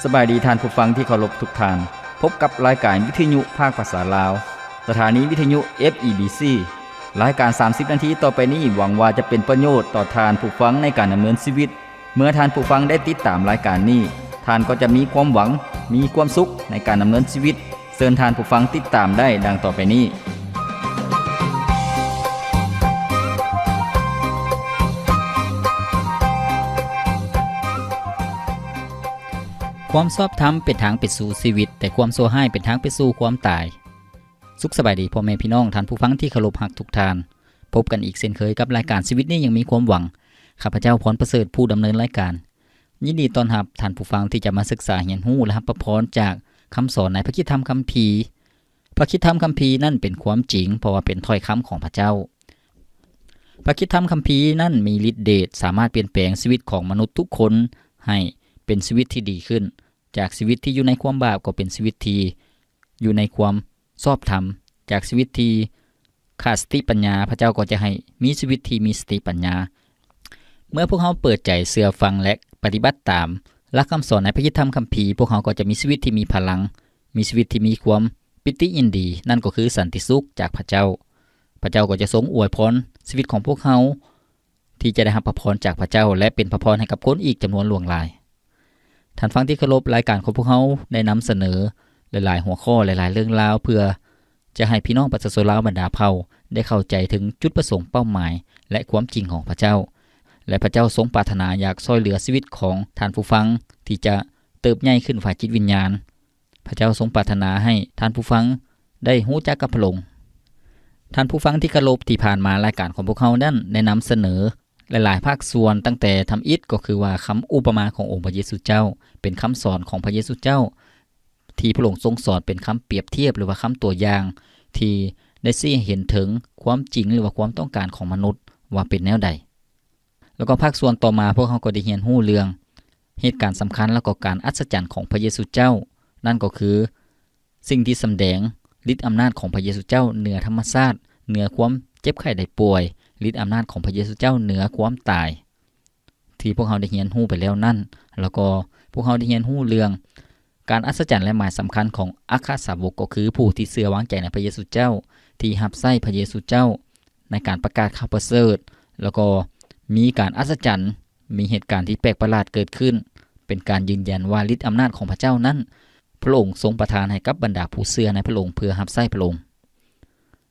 ສະບາຍດີທ່ານຜູ້ຟັງທີ່ເຄົາລົບທຸກທ່ານ. ພົບກັບລາຍການວິທະຍຸພາກພາສາລາວ, ສະຖານີວິທະຍຸ ເອັຟ ອີ ບີ ຊີ. ລາຍການສາມສິບນາທີຕໍ່ໄປນີ້ ຫວັງວ່າຈະເປັນປະໂຫຍດຕໍ່ທ່ານຜູ້ຟັງໃນການດຳເນີນຊີວິດ. ເມື່ອທ່ານຜູ້ຟັງໄດ້ຕິດຕາມລາຍການນີ້, ທ່ານກໍຈະມີຄວາມຫວັງ, ມີຄວາມສຸກໃນການດຳເນີນຊີວິດ. ເຊີນທ່ານຜູ້ຟັງຕິດຕາມໄດ້ດັ່ງຕໍ່ໄປນີ້. ຄວາມຊອບທຳເປັນທາງໄປສູ່ຊີວິດ, ແຕ່ຄວາມຊົ່ວຮ້າຍເປັນທາງໄປສູ່ຄວາມຕາຍ. ສຸກສະບາຍດີພໍ່ແມ່ພີ່ນ້ອງ, ທ່ານຜູ້ຟັງທີ່ເຄົາລົບຮັກທຸກທ່ານ. ພົບກັນອີກເຊັ່ນເຄີຍກັບລາຍການຊີວິດນີ້ຍັງມີຄວາມຫວັງ. ຂ້າພະເຈົ້າ ພອນປະເສີດ ຜູ້ດຳເນີນລາຍການ. ຍິນດີຕ້ອນຮັບທ່ານຜູ້ຟັງທີ່ຈະມາສຶກສາຮຽນຮູ້ ແລະ ຮັບພະພອນຈາກຄຳສອນໃນພະຄຣິສຕະທຳຄຳພີ. ພະຄຣິສຕະທຳຄຳພີນັ້ນເປັນຄວາມຈິງ, ເພາະວ່າເປັນຖ້ອຍຄຳຂອງພະເຈົ້າ. ພະຄຣິສຕະທຳຄຳພີນັ້ນມີລິດເດດ, ສາມາດປ່ຽນແປງຊີວິດຂອງມະນຸດທຸກຄົນໃຫ້ເປັນຊີວິດທີ່ດີຂຶ້ນ, ຈາກຊີວິດທີ່ຢູ່ໃນຄວາມບາບ ກໍເປັນຊີວິດທີ່ຢູ່ໃນຄວາມຊອບທຳ, ຈາກຊີວິດທີ່ຂາດສະຕິປັນຍາ, ພະເຈົ້າກໍຈະໃຫ້ມີຊີວິດທີ່ມີສະຕິປັນຍາ. ເມື່ອພວກເຮົາເປີດໃຈເຊື່ອຟັງ ແລະ ປະຕິບັດຕາມຫຼັກຄຳສອນໃນພະຄຣິສຕະທຳຄຳພີ, ພວກເຮົາກໍຈະມີຊີວິດທີ່ມີພະລັງ, ມີຊີວິດທີ່ມີຄວາມປິຕິຍິນດີ, ນັ້ນກໍຄືສັນຕິສຸກຈາກພະເຈົ້າ. ພະເຈົ້າກໍຈະຊົງອວຍພອນຊີວິດຂອງພວກເຮົາ ທີ່ຈະໄດ້ຮັບພະພອນຈາກພະເຈົ້າ ແລະ ເປັນພະພອນໃຫ້ກັບຄົນອີກຈຳນວນຫຼວງຫຼາຍ. ທ່ານຟັງທີ່ເຄົາລົບ, ລາຍການຂອງພວກເຮົາໄດ້ນຳສະເໜີຫຼາຍໆຫົວຂໍ້, ຫຼາຍໆເລື່ອງລາວ ເພື່ອຈະໃຫ້ພີ່ນ້ອງປະຊາຊົນລາວບັນດາເຜົ່າໄດ້ເຂົ້າໃຈເຖິງຈຸດປະສົງ, ເປົ້າໝາຍ ແລະ ຄວາມຈິງຂອງພະເຈົ້າ ແລະ ພະເຈົ້າຊົງປາດຖະໜາຢາກຊ່ອຍເຫຼືອຊີວິດຂອງທ່ານຜູ້ຟັງທີ່ຈະເຕີບໃຫຍ່ຂຶ້ນຝ່າຍຈິດວິນຍານ. ພະເຈົ້າຊົງປາດຖະໜາໃຫ້ທ່ານຜູ້ຟັງໄດ້ຮູ້ຈັກກັບພະອົງ. ທ່ານຜູ້ຟັງທີ່ເຄົາລົບ, ທີ່ຜ່ານມາລາຍການຂອງພວກເຮົານັ້ນໄດ້ນຳສະເໜີຫຼາຍໆພາກສ່ວນ, ຕັ້ງແຕ່ທຳອິດກໍຄືວ່າຄຳອຸປະມາຂອງອົງພະເຢຊູເຈົ້າ, ເປັນຄຳສອນຂອງພະເຢຊູເຈົ້າ ທີ່ພະອົງຊົງສອນເປັນຄຳປຽບທຽບ ຫຼືວ່າຄຳຕົວຢ່າງ ທີ່ໄດ້ຊີ້ໃຫ້ເຫັນເຖິງຄວາມຈິງ ຫຼືວ່າຄວາມຕ້ອງການຂອງມະນຸດວ່າເປັນແນວໃດ. ແລ້ວກໍພາກສ່ວນຕໍ່ມາ ພວກເຮົາກໍໄດ້ຮຽນຮູ້ເລື່ອງເຫດການສຳຄັນ ແລ້ວກໍການອັດສະຈັນຂອງພະເຢຊູເຈົ້າ, ນັ້ນກໍຄືສິ່ງທີ່ສຳແດງລິດອຳນາດຂອງພະເຢຊູເຈົ້າເໜືອທຳມະຊາດ, ເໜືອຄວາມເຈັບໄຂ້ໄດ້ປ່ວຍ, ລິດອຳນາດຂອງພະເຢຊູເຈົ້າເໜືອຄວາມຕາຍ ທີ່ພວກເຮົາໄດ້ຮຽນຮູ້ໄປແລ້ວນັ້ນ. ແລ້ວກໍພວກເຮົາໄດ້ຮຽນຮູ້ເລື່ອງ ການອັດສະຈັນ ແລະ ໝາຍສຳຄັນຂອງອັກຄະສາວົກ ກໍຄືຜູ້ທີ່ເຊື່ອວາງໃຈໃນພະເຢຊູເຈົ້າ, ທີ່ຮັບໃຊ້ພະເຢຊູເຈົ້າໃນການປະກາດຂ່າວປະເສີດ, ແລ້ວກໍມີການອັດສະຈັນ, ມີເຫດການທີ່ແປກປະຫຼາດເກີດຂຶ້ນ, ເປັນການຢືນຢັນວ່າລິດອຳນາດຂອງພະເຈົ້ານັ້ນ ພະອົງຊົງປະທານໃຫ້ກັບບັນດາຜູ້ເຊື່ອໃນພະອົງເພື່ອຮັບໃຊ້ພະອົງ.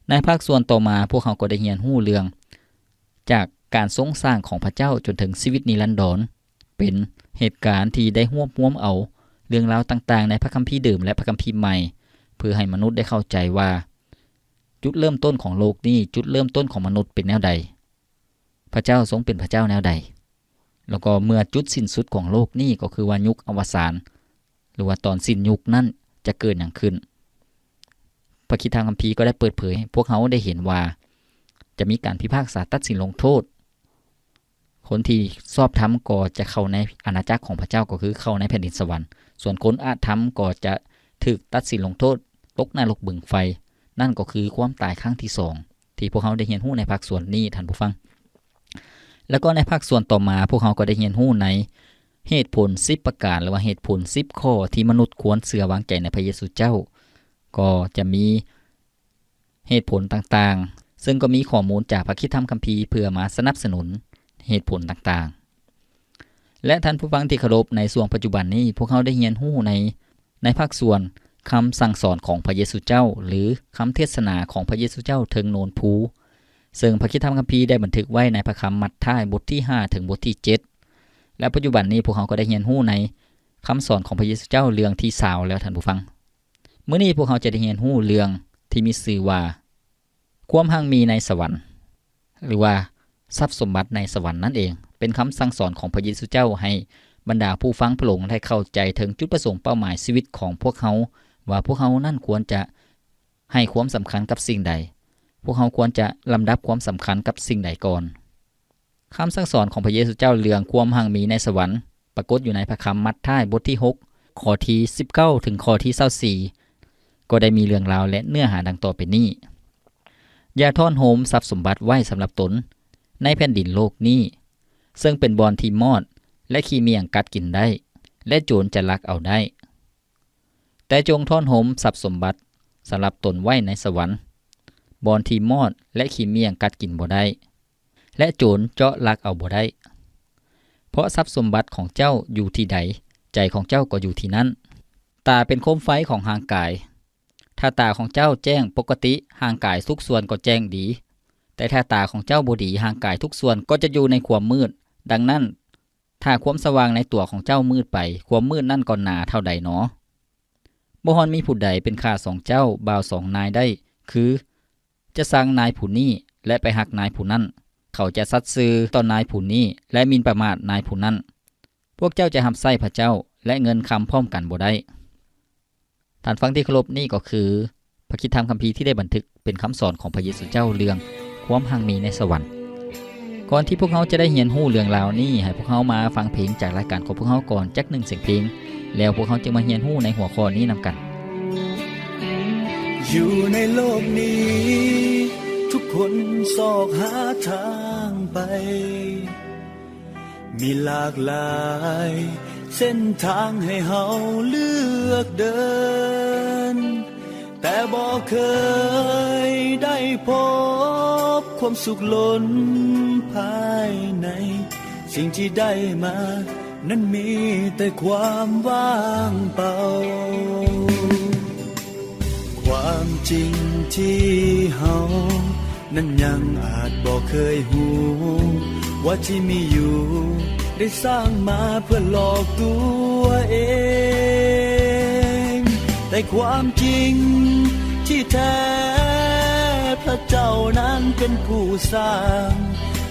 ໃນພາກສ່ວນຕໍ່ມາ, ພວກເຮົາກໍໄດ້ຮຽນຮູ້ເລື່ອງ ຈາກການຊົງສ້າງຂອງພະເຈົ້າຈົນເຖິງຊີວິດນິລັນດອນ, ເປັນເຫດການທີ່ໄດ້ຮວບຮວມເອົາເລື່ອງລາວຕ່າງໆໃນພະຄຳພີເດີມ ແລະ ພະຄຳພີໃໝ່ ເພື່ອໃຫ້ມະນຸດໄດ້ເຂົ້າໃຈວ່າ ຈຸດເລີ່ມຕົ້ນຂອງໂລກນີ້, ຈຸດເລີ່ມຕົ້ນຂອງມະນຸດເປັນແນວໃດ? ພະເຈົ້າຊົງເປັນພະເຈົ້າແນວໃດ? ແລ້ວກໍເມື່ອຈຸດສິ້ນສຸດຂອງໂລກນີ້ ກໍຄືວ່າຍຸກອະວະສານ ຫຼືວ່າຕອນສິ້ນຍຸກນັ້ນຈະເກີດຫຍັງຂຶ້ນ? ພະຄຣິສຕະທຳຄຳພີກໍໄດ້ເປີດເຜີຍໃຫ້ພວກເຮົາໄດ້ເຫັນວ່າ ຈະມີການພິພາກສາຕັດສິນລົງໂທດ. ຄົນທີ່ຊອບທຳກໍຈະເຂົ້າໃນອານາຈັກຂອງພະເຈົ້າ, ກໍຄືເຂົ້າໃນແຜ່ນດິນສະຫວັນ. ສ່ວນຄົນອະທຳກໍຈະຖືກຕັດສິນລົງໂທດຕົກນະລົກບຶງໄຟ. ນັ້ນກໍຄືຄວາມຕາຍຄັ້ງທີສອງ ທີ່ພວກເຮົາໄດ້ຮຽນຮູ້ໃນພາກສ່ວນນີ້, ທ່ານຜູ້ຟັງ. ແລ້ວກໍໃນພາກສ່ວນຕໍ່ມາ, ພວກເຮົາກໍໄດ້ຮຽນຮູ້ໃນ ເຫດຜົນສິບປະການ ຫຼືວ່າເຫດຜົນສິບຂໍ້ທີ່ມະນຸດຄວນເຊື່ອວາງໃຈໃນພະເຢຊູເຈົ້າ, ກໍຈະມີເຫດຜົນຕ່າງໆ, ເຊິ່ງກໍມີຂໍ້ມູນຈາກພະຄຣິສຕະທຳຄຳພີເພື່ອມາສະໜັບສະໜູນເຫດຜົນຕ່າງໆ. ແລະ ທ່ານຜູ້ຟັງທີ່ເຄົາລົບ, ໃນຊ່ວງປັດຈຸບັນນີ້ ພວກເຮົາໄດ້ຮຽນຮູ້ໃນ ໃນພາກສ່ວນຄຳສັ່ງສອນຂອງພະເຢຊູເຈົ້າ ຫຼື ຄຳເທດສະໜາຂອງພະເຢຊູເຈົ້າເທິງໂນນພູ, ເຊິ່ງພະຄຣິສຕະທຳຄຳພີໄດ້ບັນທຶກໄວ້ໃນພະຄຳມັດທາຍບົດທີຫ້າເຖິງບົດທີເຈັດ. ແລະ ປັດຈຸບັນນີ້ພວກເຮົາກໍໄດ້ຮຽນຮູ້ໃນຄຳສອນຂອງພະເຢຊູເຈົ້າເລື່ອງທີຊາວແລ້ວ, ທ່ານຜູ້ຟັງ. ມື້ນີ້ພວກເຮົາຈະໄດ້ຮຽນຮູ້ເລື່ອງທີ່ມີຊື່ວ່າ ຄວາມຮັ່ງມີໃນສະຫວັນ ຫຼືວ່າ ຊັບສົມບັດໃນສະຫວັນນັ້ນເອງ, ເປັນຄຳສັ່ງສອນຂອງພະເຢຊູເຈົ້າໃຫ້ບັນດາຜູ້ຟັງພະອົງໄດ້ເຂົ້າໃຈເຖິງຈຸດປະສົງເປົ້າໝາຍຊີວິດຂອງພວກເຮົາ, ວ່າພວກເຮົານັ້ນຄວນຈະໃຫ້ຄວາມສຳຄັນກັບສິ່ງໃດ, ພວກເຮົາຄວນຈະລຳດັບຄວາມສຳຄັນກັບສິ່ງໃດກ່ອນ. ຄຳສັ່ງສອນຂອງພະເຢຊູເຈົ້າເລື່ອງຄວາມຮັ່ງມີໃນສະຫວັນ ປາກົດຢູ່ໃນພະຄຳມັດທາຍບົດທີຫົກ ຂໍ້ທີສິບເກົ້າ ເຖິງຂໍ້ທີຊາວສີ່ ກໍໄດ້ມີເລື່ອງລາວ ແລະ ເນື້ອຫາດັ່ງຕໍ່ໄປນີ້: ຢ່າທ້ອນໂຮມຊັບສົມບັດໄວ້ສຳລັບຕົນໃນແຜ່ນດິນໂລກນີ້, ເຊິ່ງເປັນບ່ອນທີ່ມອດ ແລະ ຂີ້ໝ້ຽງກັດກິນໄດ້, ແລະ ໂຈນຈະລັກເອົາໄດ້. ແຕ່ຈົ່ງທ້ອນໂຮມຊັບສົມບັດສຳລັບຕົນໄວ້ໃນສະຫວັນ, ບ່ອນທີ່ມອດ ແລະ ຂີ້ມ້ຽງກັດກິນບໍ່ໄດ້ ແລະ ໂຈນເຈາະລັກເອົາບໍ່ໄດ້. ເພາະຊັບສົມບັດຂອງເຈົ້າຢູ່ທີ່ໃດ, ໃຈຂອງເຈົ້າກໍຢູ່ທີ່ນັ້ນ. ຕາເປັນໂຄມໄຟຂອງຮ່າງກາຍ. ຖ້າຕາຂອງເຈົ້າແຈ້ງປົກກະຕິ, ຮ່າງກາຍທຸກສ່ວນກໍແຈ້ງດີ. ແຕ່ຖ້າຕາຂອງເຈົ້າບໍ່ດີ, ຮ່າງກາຍທຸກສ່ວນກໍຈະຢູ່ໃນຄວາມມືດ. ດັ່ງນັ້ນ, ຖ້າຄວາມສະຫວ່າງໃນຕົວຂອງເຈົ້າມືດໄປ, ຄວາມມືດນັ້ນກໍໜາເທົ່າໃດໜໍ? ບໍ່ຮອນມີຜູ້ໃດເປັນຂ້າສອງເຈົ້າ, ບ່າວສອງນາຍໄດ້, ຄື ຈະຊັງນາຍຜູ້ນີ້ ແລະ ໄປຮັກນາຍຜູ້ນັ້ນ. ເຂົາຈະສັດຊື່ຕໍ່ນາຍຜູ້ນີ້ ແລະ ໝິ່ນປະໝາດນາຍຜູ້ນັ້ນ. ພວກເຈົ້າຈະຮັບໃຊ້ພະເຈົ້າ ແລະ ເງິນຄຳພ້ອມກັນບໍ່ໄດ້. ທ່ານຟັງທີ່ເຄົາລົບ, ນີ້ກໍຄືພະຄຣິສຕະທຳຄຳພີທີ່ໄດ້ບັນທຶກເປັນຄຳສອນຂອງພະເຢຊູເຈົ້າເລື່ອງຄວາມຮັ່ງມີໃນສະຫວັນ. ກ່ອນທີ່ພວກເຮົາຈະໄດ້ຮຽນຮູ້ເລື່ອງລາວນີ້, ໃຫ້ພວກເຮົາມາຟັງເພງຈາກລາຍການຂອງພວກເຮົາກ່ອນຈັກໜຶ່ງສຽງເພງ, ແລ້ວພວກເຮົາຈຶ່ງມາຮຽນຮູ້ໃນຫົວຂໍ້ນີ້ນຳກັນ. ຢູ່ໃນໂລກນີ້ ທຸກຄົນຊອກຫາທາງໄປ, ມີຫຼາກຫຼາຍເສັ້ນທາງໃຫ້ເຮົາເລືອກເດີນ, ແຕ່ບໍ່ເຄີຍໄດ້ພົບຄວາມສຸກລົ້ນພາຍໃນ. ສິ່ງທີ່ໄດ້ມາ ນັ້ນມີແຕ່ຄວາມວ່າງເປົ່າ. ຄວາມຈິງທີ່ເຮົານັ້ນຍັງອາດບໍ່ເຄີຍຮູ້ ວ່າທີ່ມີຢູ່ໄດ້ສ້າງມາເພື່ອຫຼອກຕົວເອງ. ແຕ່ຄວາມຈິງທີ່ແທ້ ພະເຈົ້ານັ້ນເປັນຜູ້ສ້າງ,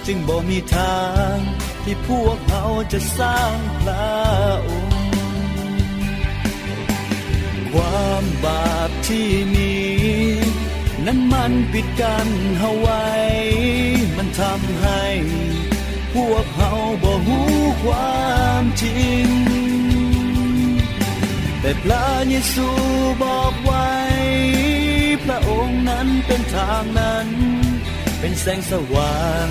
ຈຶ່ງບໍ່ມີທາງ ທີ່ພວກເຮົາຈະສ້າງພະອົງ. ຄວາມບາບທີ່ມີ ນັ້ນມັນປິດກັ້ນເຮົາໄວ້, ມັນທຳໃຫ້ພວກເຮົາບໍ່ຮູ້ຄວາມຈິງ. ແຕ່ພະເຢຊູບອກໄວ້, ພະອົງນັ້ນເປັນທາງນັ້ນ, ເປັນແສງສະຫວ່າງ,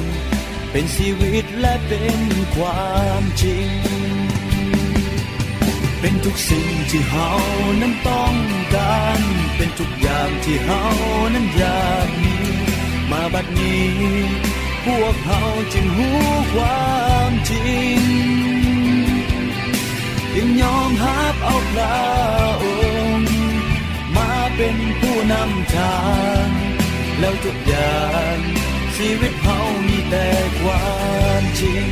ເປັນຊີວິດ ແລະ ເປັນຄວາມຈິງ. ເປັນທຸກສິ່ງທີ່ເຮົານັ້ນຕ້ອງການ, ເປັນທຸກຢ່າງທີ່ເຮົານັ້ນຢາກມີ. ມາບັດນີ້ ພວກເຮົາຈຶ່ງຮູ້ຄວາມຈິງ, ຈຶ່ງຍອມຮັບເອົາພະອົງ ມາເປັນຜູ້ນຳທາງ, ແລ້ວທຸກຢ່າງຊີວິດເຮົາມີແຕ່ຄວາມຈິງ.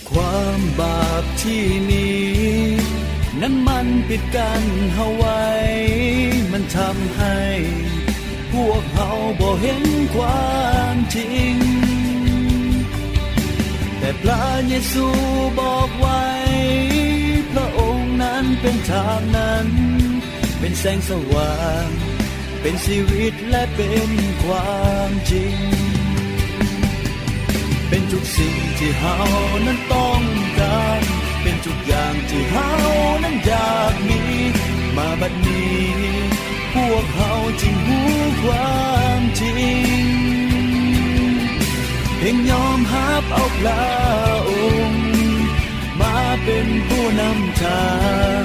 ຄວາມບາບທີ່ມີ ນັ້ນມັນປິດກັ້ນເຮົາໄວ້, ມັນທຳໃຫ້ພວກເຮົາບໍ່ເຫັນຄວາມຈິງ. ແຕ່ພະເຢຊູບອກໄວ້, ພະອົງນັ້ນເປັນທາງນັ້ນ, ເປັນແສງສະຫວ່າງ, ເປັນຊີວິດ ແລະ ເປັນຄວາມຈິງ. ເປັນທຸກສິ່ງທີ່ເຮົານັ້ນຕ້ອງການ, ເປັນທຸກຢ່າງທີ່ເຮົານັ້ນຢາກມີ. ມາບັດນີ້ ພວກເຮົາຈຶ່ງຮູ້ຄວາມຈິງ, ຈຶ່ງຍອມຮັບເອົາພະອົງ ມາເປັນຜູ້ນຳທາງ,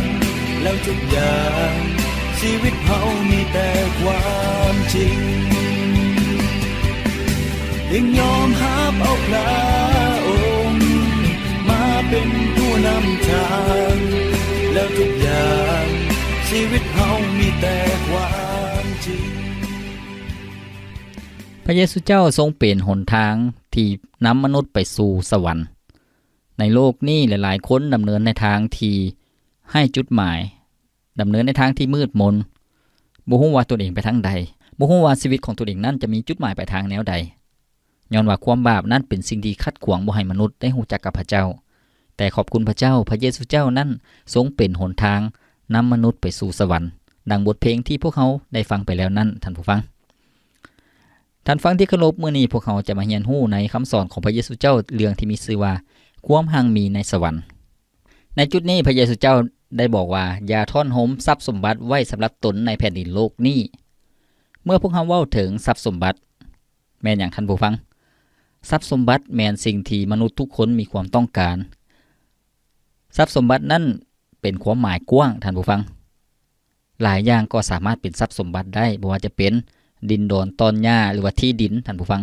ແລ້ວທຸກຢ່າງຊີວິດເຮົາມີແຕ່ຄວາມຈິງ. ຈຶ່ງຍອມຮັບເອົາພະອົງ ມາເປັນຜູ້ນຳທາງ, ແລ້ວທຸກຢ່າງຊີວິດເຮົາມີແຕ່ຄວາມຈິງ. ພະເຢຊູເຈົ້າຊົງເປັນຫົນທາງທີ່ນຳມະນຸດໄປສູ່ສະຫວັນ. ໃນໂລກນີ້ ຫຼາຍໆຄົນດຳເນີນໃນທາງທີ່ໄຮ້ຈຸດໝາຍ, ດຳເນີນໃນທາງທີ່ມືດມົນ. ບໍ່ຮູ້ວ່າຕົນເອງໄປທາງໃດ, ບໍ່ຮູ້ວ່າຊີວິດຂອງຕົນເອງນັ້ນຈະມີຈຸດໝາຍປາຍທາງແນວໃດ, ຍ້ອນວ່າຄວາມບາບນັ້ນເປັນສິ່ງທີ່ຂັດຂວາງບໍ່ໃຫ້ມະນຸດໄດ້ຮູ້ຈັກກັບພະເຈົ້າ. ແຕ່ຂອບຄຸນພະເຈົ້າ, ພະເຢຊູເຈົ້ານັ້ນຊົງເປັນຫົນທາງນຳມະນຸດໄປສູ່ສະຫວັນ, ດັ່ງບົດເພງທີ່ພວກເຮົາໄດ້ຟັງໄປແລ້ວນັ້ນ, ທ່ານຜູ້ຟັງ. ທ່ານຟັງທີ່ເຄົາລົບ, ມື້ນີ້ພວກເຮົາຈະມາຮຽນຮູ້ໃນຄຳສອນຂອງພະເຢຊູເຈົ້າ ເລື່ອງທີ່ມີຊື່ວ່າ ຄວາມຮັ່ງມີໃນສະຫວັນ. ໃນຈຸດນີ້ພະເຢຊູເຈົ້າໄດ້ບອກວ່າ, ຢ່າທ້ອນໂຮມຊັບສົມບັດໄວ້ສຳລັບຕົນໃນແຜ່ນດິນໂລກນີ້. ເມື່ອພວກເຮົາເວົ້າເຖິງຊັບສົມບັດ, ແມ່ນຫຍັງທ່ານຜູ້ຟັງ? ຊັບສົມບັດແມ່ນສິ່ງທີ່ມະນຸດທຸກຄົນມີຄວາມຕ້ອງການ. ຊັບສົມບັດນັ້ນເປັນຄວາມໝາຍກວ້າງ, ທ່ານຜູ້ຟັງ. ຫຼາຍຢ່າງກໍສາມາດເປັນຊັບສົມບັດໄດ້, ບໍ່ວ່າຈະເປັນດິນດອນຕອນຫຍ້າ ຫຼືວ່າທີ່ດິນ, ທ່ານຜູ້ຟັງ,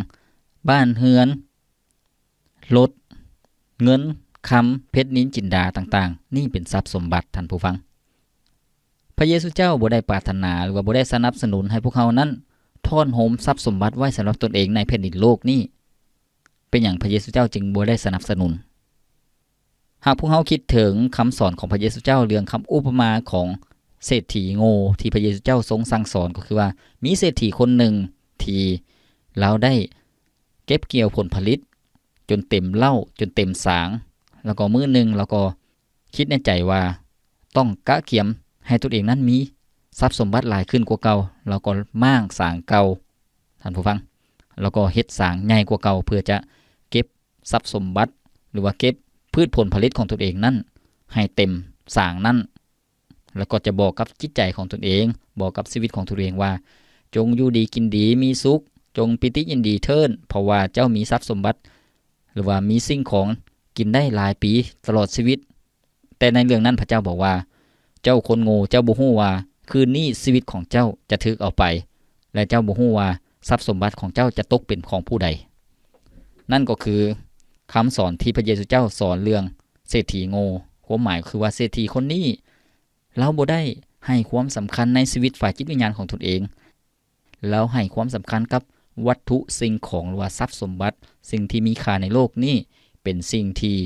ບ້ານເຮືອນ, ລົດ, ເງິນ, ຄຳ, ເພັດນິນຈິນດາຕ່າງໆ, ນີ້ເປັນຊັບສົມບັດ, ທ່ານຜູ້ຟັງ. ພະເຢຊູເຈົ້າບໍ່ໄດ້ປາດຖະໜາ ຫຼືວ່າບໍ່ໄດ້ສະໜັບສະໜູນໃຫ້ພວກເຮົານັ້ນທ້ອນໂຮມຊັບສົມບັດໄວ້ສຳລັບຕົນເອງໃນແຜ່ນດິນໂລກນີ້. ເປັນຫຍັງພະເຢຊູເຈົ້າຈຶ່ງບໍ່ໄດ້ສະໜັບສະໜູນ? ຫາກພວກເຮົາຄິດເຖິງຄຳສອນຂອງພະເຢຊູເຈົ້າເລື່ອງຄຳອຸປະມາຂອງເສດຖີໂງ່ ທີ່ພະເຢຊູເຈົ້າຊົງສັ່ງສອນ, ກໍຄືວ່າມີເສດຖີຄົນໜຶ່ງທີ່ລາວໄດ້ເກັບກ່ຽວຜົນຜະລິດຈົນເຕັມເລົ້າ, ຈົນເຕັມສາງ, ແລ້ວກໍມື້ໜຶ່ງລາວກໍຄິດໃນໃຈວ່າຕ້ອງກະກຽມໃຫ້ຕົນເອງນັ້ນມີຊັບສົມບັດຫຼາຍຂຶ້ນກວ່າເກົ່າ, ລາວກໍມ້າງສາງເກົ່າ, ທ່ານຜູ້ຟັງ, ແລ້ວກໍເຮັດສາງໃຫຍ່ກວ່າເກົ່າ ເພື່ອຈະເກັບ ຊັບສົມບັດ ຫຼືວ່າເກັບພືດຜົນຜະລິດຂອງຕົນເອງນັ້ນໃຫ້ເຕັມສາງນັ້ນ, ແລ້ວກໍຈະບອກກັບຈິດໃຈຂອງຕົນເອງ, ບອກກັບຊີວິດຂອງຕົນເອງວ່າ, ຈົ່ງຢູ່ດີກິນດີ, ມີສຸກ, ຈົ່ງປີຕິຍິນດີເຖີ້ນ, ເພາະວ່າເຈົ້າມີຊັບສົມບັດ ຫຼືວ່າມີສິ່ງຂອງກິນໄດ້ຫຼາຍປີຕະຫຼອດຊີວິດ. ແຕ່ໃນເລື່ອງນັ້ນພະເຈົ້າບອກວ່າ, ເຈົ້າຄົນໂງ່, ເຈົ້າບໍ່ຮູ້ວ່າຄືນນີ້ຊີວິດຂອງເຈົ້າຈະຖືກເອົາໄປ, ແລະ ເຈົ້າບໍ່ຮູ້ວ່າຊັບສົມບັດຂອງເຈົ້າຈະຕົກເປັນຂອງຜູ້ໃດ. ນັ້ນກໍຄືຄຳສອນທີ່ພະເຢຊູເຈົ້າສອນເລື່ອງເສດຖີໂງ່. ຄວາມໝາຍກໍຄືວ່າເສດຖີຄົນນີ້ ລາວບໍ່ໄດ້ໃຫ້ຄວາມສຳຄັນໃນຊີວິດຝ່າຍຈິດວິນຍານຂອງຕົນເອງ. ລາວໃຫ້ຄວາມສຳຄັນກັບວັດຖຸສິ່ງຂອງ ຫຼືວ່າຊັບສົມບັດ, ສິ່ງທີ່ມີຄ່າໃນໂລກນີ້ ເປັນສິ່ງທີ່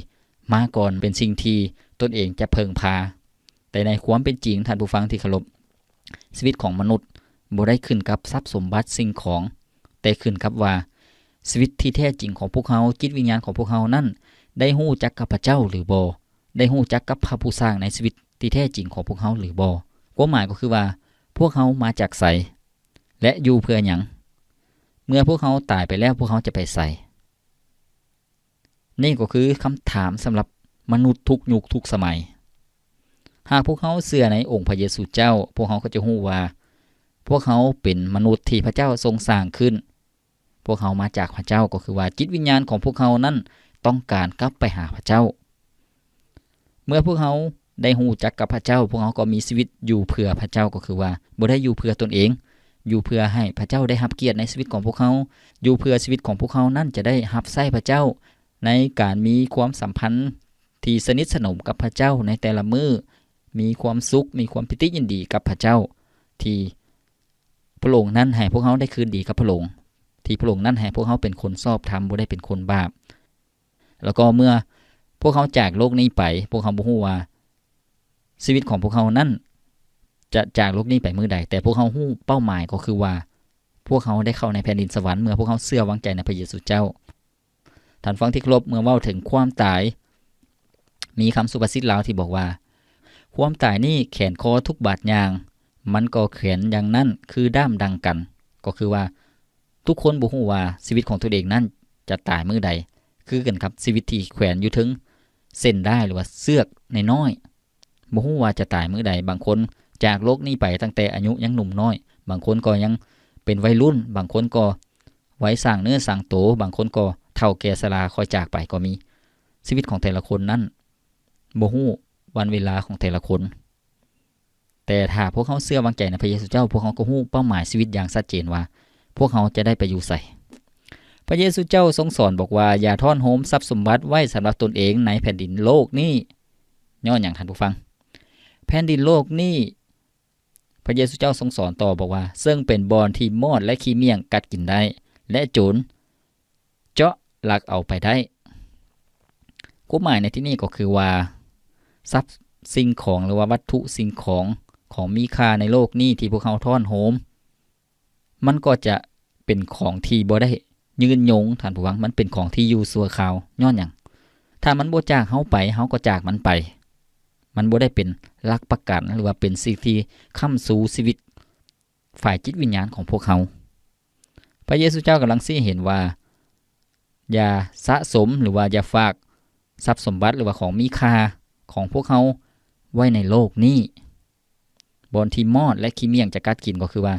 ມາກ່ອນ, ເປັນສິ່ງທີ່ຕົນເອງຈະເພິ່ງພາ. ແຕ່ໃນຄວາມເປັນຈິງ, ທ່ານຜູ້ຟັງທີ່ເຄົາລົບ, ຊີວິດຂອງມະນຸດບໍ່ໄດ້ຂຶ້ນກັບຊັບສົມບັດສິ່ງຂອງ, ແຕ່ຂຶ້ນກັບວ່າຊີວິດທີ່ແທ້ຈິງຂອງພວກເຮົາ, ຈິດວິນຍານຂອງພວກເຮົານັ້ນ ໄດ້ຮູ້ຈັກກັບພະເຈົ້າຫຼືບໍ່? ໄດ້ຮູ້ຈັກກັບພະຜູ້ສ້າງໃນຊີວິດທີ່ແທ້ຈິງຂອງພວກເຮົາຫຼືບໍ່? ຄວາມໝາຍກໍຄືວ່າ ພວກເຮົາມາຈາກໃສ ແລະ ຢູ່ເພື່ອຫຍັງ? ເມື່ອພວກເຮົາຕາຍໄປແລ້ວ, ພວກເຮົາຈະໄປໃສ? ນີ້ກໍຄືຄຳຖາມສຳລັບມະນຸດທຸກຍຸກທຸກສະໄໝ. ຫາກພວກເຮົາເຊື່ອໃນອົງພະເຢຊູເຈົ້າ, ພວກເຮົາກໍຈະຮູ້ວ່າ ພວກເຮົາເປັນມະນຸດທີ່ພະເຈົ້າຊົງສ້າງຂຶ້ນ. ພວກເຮົາມາຈາກພະເຈົ້າ, ກໍຄືວ່າຈິດວິນຍານຂອງພວກເຮົານັ້ນຕ້ອງການກັບໄປຫາພະເຈົ້າ. ເມື່ອພວກເຮົາໄດ້ຮູ້ຈັກກັບພະເຈົ້າ, ພວກເຮົາກໍມີຊີວິດຢູ່ເພື່ອພະເຈົ້າ, ກໍຄືວ່າບໍ່ໄດ້ຢູ່ເພື່ອຕົນເອງ, ຢູ່ເພື່ອໃຫ້ພະເຈົ້າໄດ້ຮັບກຽດໃນຊີວິດຂອງພວກເຮົາ, ຢູ່ເພື່ອຊີວິດຂອງພວກເຮົານັ້ນຈະໄດ້ຮັບໃຊ້ພະເຈົ້າ ໃນການມີຄວາມສຳພັນທີ່ສະໜິດສະໜົມກັບພະເຈົ້າໃນແຕ່ລະມື້, ມີຄວາມສຸກ, ມີຄວາມປີຕິຍິນດີກັບພະເຈົ້າ, ທີ່ພະອົງນັ້ນໃຫ້ພວກເຮົາໄດ້ຄືນດີກັບພະອົງ, ທີ່ພະອົງນັ້ນໃຫ້ພວກເຮົາເປັນຄົນຊອບທຳ, ບໍ່ໄດ້ເປັນຄົນບາບ. ແລ້ວກໍເມື່ອພວກເຮົາຈາກໂລກນີ້ໄປ, ພວກເຮົາບໍ່ຮູ້ວ່າຊີວິດຂອງພວກເຮົານັ້ນຈະຈາກໂລກນີ້ໄປມື້ໃດ, ແຕ່ພວກເຮົາຮູ້ເປົ້າໝາຍກໍຄືວ່າ ພວກເຮົາໄດ້ເຂົ້າໃນແຜ່ນດິນສະຫວັນເມື່ອພວກເຮົາເຊື່ອວາງໃຈໃນພະເຢຊູເຈົ້າ. ທ່ານຟັງທີ່ເຄົາລົບ, ເມື່ອເວົ້າເຖິງຄວາມຕາຍ, ມີຄຳສຸພາສິດລາວທີ່ບອກວ່າ, ຄວາມຕາຍນີ້ແຂນຄໍທຸກບາດຍ່າງ, ມັນກໍແຂນຢ່າງນັ້ນຄືດ້າມດັ່ງກັນ. ກໍຄືວ່າ ທຸກຄົນບໍ່ຮູ້ວ່າຊີວິດຂອງຕົນເອງນັ້ນຈະຕາຍມື້ໃດ, ຄືກັນກັບຊີວິດທີ່ແຂວນຢູ່ເທິງເສັ້ນດ້າຍ ຫຼືວ່າເຊືອກນ້ອຍໆ, ບໍ່ຮູ້ວ່າຈະຕາຍມື້ໃດ. ບາງຄົນຈາກໂລກນີ້ໄປຕັ້ງແຕ່ອາຍຸຍັງໜຸ່ມນ້ອຍ, ບາງຄົນກໍຍັງເປັນໄວລຸ້ນ, ບາງຄົນກໍໄວສ້າງເນື້ອສ້າງໂຕ, ບາງຄົນກໍເຖົ້າແກ່ຊະລາຄ່ອຍຈາກໄປກໍມີ. ຊີວິດຂອງແຕ່ລະຄົນນັ້ນບໍ່ຮູ້ວັນເວລາຂອງແຕ່ລະຄົນ. ແຕ່ຖ້າພວກເຮົາເຊື່ອວາງໃຈໃນພະເຢຊູເຈົ້າ, ພວກເຮົາກໍຮູ້ເປົ້າໝາຍຊີວິດຢ່າງຊັດເຈນວ່າ ພວກເຮົາຈະໄດ້ໄປຢູ່ໃສ. ພະເຢຊູເຈົ້າຊົງສອນບອກວ່າ, ຢ່າທ້ອນໂຮມຊັບສົມບັດໄວ້ສຳລັບຕົນເອງໃນແຜ່ນດິນໂລກນີ້. ຍ້ອນຫຍັງທ່ານຜູ້ຟັງ? ແຜ່ນດິນໂລກນີ້, ພະເຢຊູເຈົ້າຊົງສອນຕໍ່ບອກວ່າ, ເຊິ່ງເປັນບ່ອນທີ່ມອດ ແລະ ຂີ້ມ້ຽງກັດກິນໄດ້ ແລະ ໂຈນ ເຈາະລັກເອົາໄປໄດ້. ຄວາມໝາຍໃນທີ່ນີ້ກໍຄືວ່າ ຊັບສິ່ງຂອງ ຫຼືວ່າວັດຖຸສິ່ງຂອງ ຂອງມີຄ່າໃນໂລກນີ້ທີ່ພວກເຮົາທ້ອນໂຮມ ມັນກໍຈະເປັນຂອງທີ່ບໍ່ໄດ້ຍືນຍົງ, ທ່ານຜູ້ຟັງ, ມັນເປັນຂອງທີ່ຢູ່ຊົ່ວຄາວ. ຍ້ອນຫຍັງ? ຖ້າມັນບໍ່ຈາກເຮົາໄປ, ເຮົາກໍຈາກມັນໄປ. ມັນບໍ່ໄດ້ເປັນຫຼັກປະກັນ ຫຼືວ່າເປັນສິ່ງທີ່ຄ້ຳຊູຊີວິດ ຝ່າຍຈິດວິນຍານຂອງພວກເຮົາ. ພະເຢຊູເຈົ້າກຳລັງຊີ້ໃຫ້ເຫັນວ່າ ຢ່າສະສົມ ຫຼືວ່າຢ່າຝາກຊັບສົມບັດ ຫຼືວ່າຂອງມີຄ່າຂອງພວກເຮົາໄວ້ໃນໂລກນີ້. ບ່ອນທີ່ມອດ ແລະ ຂີ້ມ້ຽງຈະກັດກິນ ກໍຄືວ່າ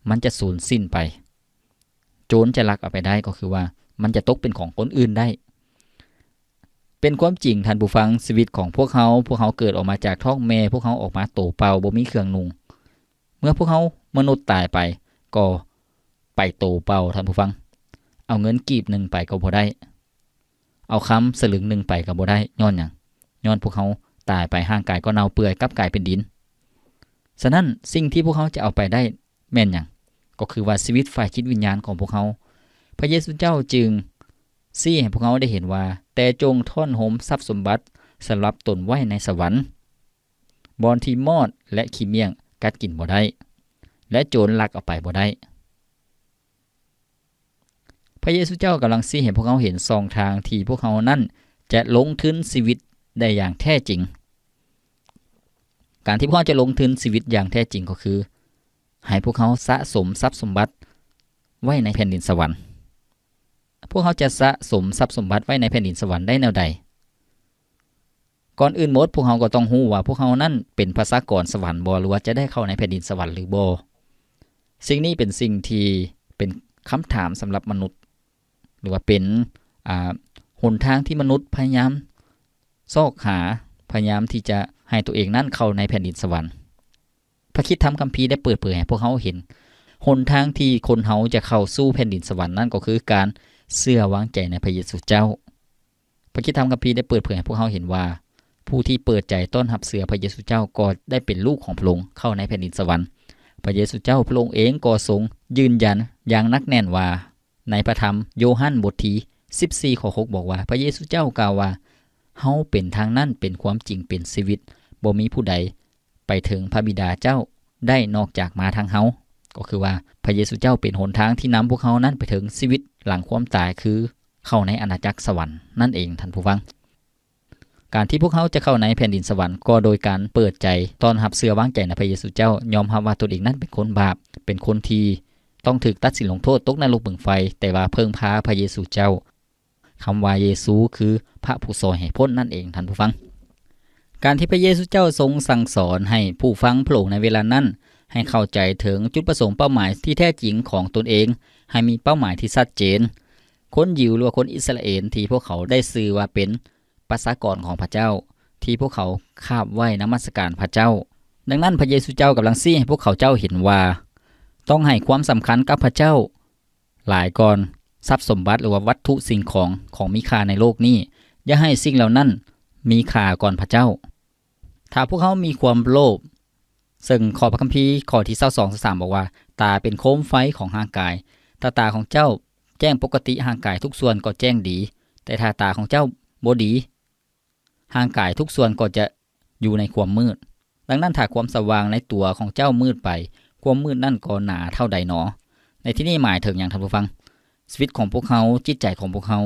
ມັນຈະສູນສິ້ນໄປ. ໂຈນຈະລັກເອົາໄປໄດ້ ກໍຄືວ່າມັນຈະຕົກເປັນຂອງຄົນອື່ນໄດ້. ເປັນຄວາມຈິງ, ທ່ານຜູ້ຟັງ, ຊີວິດຂອງພວກເຮົາ, ພວກເຮົາເກີດອອກມາຈາກທ້ອງແມ່, ພວກເຮົາອອກມາໂຕເປົ່າ, ບໍ່ມີເຄື່ອງນຸ່ງ. ເມື່ອພວກເຮົາມະນຸດຕາຍໄປ, ກໍໄປໂຕເປົ່າ, ທ່ານຜູ້ຟັງ. ເອົາເງິນກີບໜຶ່ງໄປກໍບໍ່ໄດ້, ເອົາຄຳສະລຶງໜຶ່ງໄປກໍບໍ່ໄດ້. ຍ້ອນຫຍັງ? ຍ້ອນພວກເຮົາຕາຍໄປ, ຮ່າງກາຍກໍເນົ່າເປື່ອຍ, ກັບກາຍເປັນດິນ. ສະນັ້ນ, ສິ່ງທີ່ພວກເຮົາຈະເອົາໄປໄດ້ແມ່ນຫຍັງ? ກໍຄືວ່າຊີວິດຝ່າຍຈິດວິນຍານຂອງພວກເຮົາ. ພະເຢຊູເຈົ້າຈຶ່ງຊີ້ໃຫ້ພວກເຮົາໄດ້ເຫັນວ່າ, ແຕ່ຈົ່ງທ້ອນໂຮມຊັບສົມບັດສຳລັບຕົນໄວ້ໃນສະຫວັນ, ບ່ອນທີ່ມອດ ແລະ ຂີ້ມ້ຽງກັດກິນບໍ່ໄດ້ ແລະ ໂຈນລັກເອົາໄປບໍ່ໄດ້. ພະເຢຊູເຈົ້າກຳລັງຊີ້ໃຫ້ພວກເຮົາເຫັນຊ່ອງທາງທີ່ພວກເຮົານັ້ນຈະລົງທຶນຊີວິດໄດ້ຢ່າງແທ້ຈິງ. ການທີ່ພວກເຮົາຈະລົງທຶນຊີວິດຢ່າງແທ້ຈິງກໍຄື ໃຫ້ພວກເຮົາສະສົມຊັບສົມບັດໄວ້ໃນແຜ່ນດິນສະຫວັນ. ພວກເຮົາຈະສະສົມຊັບສົມບັດໄວ້ໃນແຜ່ນດິນສະຫວັນໄດ້ແນວໃດ? ກ່ອນອື່ນໝົດ, ພວກເຮົາກໍຕ້ອງຮູ້ວ່າພວກເຮົານັ້ນເປັນປະຊາກອນສະຫວັນບໍ່ ຫຼືວ່າຈະໄດ້ເຂົ້າໃນແຜ່ນດິນສະຫວັນຫຼືບໍ່? ສິ່ງນີ້ເປັນສິ່ງທີ່ເປັນຄຳຖາມສຳລັບມະນຸດ ຫຼືວ່າເປັນ, ອ່າ, ຫົນທາງທີ່ມະນຸດພະຍາຍາມຊອກຫາ, ພະຍາຍາມທີ່ຈະໃຫ້ຕົວເອງນັ້ນເຂົ້າໃນແຜ່ນດິນສະຫວັນ. ພະຄຣິສຕະທຳຄຳພີໄດ້ເປີດເຜີຍໃຫ້ພວກເຮົາເຫັນ ຫົນທາງທີ່ຄົນເຮົາຈະເຂົ້າສູ່ແຜ່ນດິນສະຫວັນນັ້ນ ກໍຄືການເຊື່ອວາງໃຈໃນພະເຢຊູເຈົ້າ. ພະຄຣິສຕະທຳຄຳພີໄດ້ເປີດເຜີຍໃຫ້ພວກເຮົາເຫັນວ່າ ຜູ້ທີ່ເປີດໃຈຕ້ອນຮັບເຊື່ອພະເຢຊູເຈົ້າກໍໄດ້ເປັນລູກຂອງພະອົງເຂົ້າໃນແຜ່ນດິນສະຫວັນ. ພະເຢຊູເຈົ້າພະອົງເອງກໍຊົງຢືນຢັນຢ່າງໜັກແໜ້ນວ່າ ໃນພະທຳໂຢຮັນບົດທີສິບສີ່ ຂໍ້ຫົກ ບອກວ່າ ພະເຢຊູເຈົ້າກ່າວວ່າ ເຮົາເປັນທາງນັ້ນ ເປັນຄວາມຈິງ ເປັນຊີວິດ, ບໍ່ມີຜູ້ໃດໄປເຖິງພະບິດາເຈົ້າໄດ້ນອກຈາກມາທາງເຮົາ. ກໍຄືວ່າພະເຢຊູເຈົ້າເປັນຫົນທາງທີ່ນຳພວກເຮົານັ້ນໄປເຖິງຊີວິດຫຼັງຄວາມຕາຍ ຄືເຂົ້າໃນອານາຈັກສະຫວັນນັ້ນເອງ, ທ່ານຜູ້ຟັງ. ການທີ່ພວກເຮົາຈະເຂົ້າໃນແຜ່ນດິນສະຫວັນ ກໍໂດຍການເປີດໃຈຕ້ອນຮັບເຊື່ອວາງໃຈໃນພະເຢຊູເຈົ້າ, ຍອມຮັບວ່າຕົນເອງນັ້ນເປັນຄົນບາບ, ເປັນຄົນທີ່ຕ້ອງຖືກຕັດສິນລົງໂທດຕົກນະລົກເບິ່ງໄຟ, ແຕ່ວ່າເພິ່ງພາພະເຢຊູເຈົ້າ. ຄຳວ່າເຢຊູຄືພະຜູ້ຊ່ອຍໃຫ້ພົ້ນນັ້ນເອງ, ທ່ານຜູ້ຟັງ. ການທີ່ພະເຢຊູເຈົ້າຊົງສັ່ງສອນໃຫ້ຜູ້ຟັງພະອົງໃນເວລານັ້ນ ໃຫ້ເຂົ້າໃຈເຖິງຈຸດປະສົງເປົ້າໝາຍທີ່ແທ້ຈິງຂອງຕົນເອງ, ໃຫ້ມີເປົ້າໝາຍທີ່ຊັດເຈນ. ຄົນຢິວ ຫຼືວ່າຄົນອິດສະຣາເອນ ທີ່ພວກເຂົາໄດ້ຊື່ວ່າເປັນ ປະຊາກອນຂອງພະເຈົ້າ ທີ່ພວກເຂົາຂາບໄຫວ້ນະມັດສະການພະເຈົ້າ. ດັ່ງນັ້ນ, ພະເຢຊູເຈົ້າກຳລັງຊີ້ໃຫ້ພວກເຂົາເຈົ້າເຫັນວ່າ ຕ້ອງໃຫ້ຄວາມສຳຄັນກັບພະເຈົ້າຫຼາຍກ່ອນຊັບສົມບັດ ຫຼືວ່າວັດຖຸສິ່ງຂອງ ຂອງມີຄ່າໃນໂລກນີ້. ຢ່າໃຫ້ສິ່ງເຫຼົ່ານັ້ນມີຄ່າກ່ອນພະເຈົ້າ. ຖ້າພວກເຮົາມີຄວາມໂລບ, ເຊິ່ງຂໍ້ພະຄຳພີຂໍ້ທີຊາວສອງ ຊາວສາມ ບອກວ່າ, ຕາເປັນໂຄມໄຟຂອງຮ່າງກາຍ. ຖ້າຕາຂອງເຈົ້າແຈ້ງປົກກະຕິ, ຮ່າງກາຍທຸກສ່ວນກໍແຈ້ງດີ, ແຕ່ຖ້າຕາຂອງເຈົ້າບໍ່ດີ, ຮ່າງກາຍທຸກສ່ວນກໍຈະຢູ່ໃນຄວາມມືດ. ດັ່ງນັ້ນ, ຖ້າຄວາມສະຫວ່າງໃນຕົວຂອງເຈົ້າມືດໄປ, ຄວາມມືດນັ້ນກໍໜາເທົ່າໃດໜໍ? ໃນທີ່ນີ້ໝາຍເຖິງຫຍັງ, ທ່ານຜູ້ຟັງ? ຊີວິດຂອງພວກເຮົາ, ຈິດໃຈຂອງພວກເຮົາ,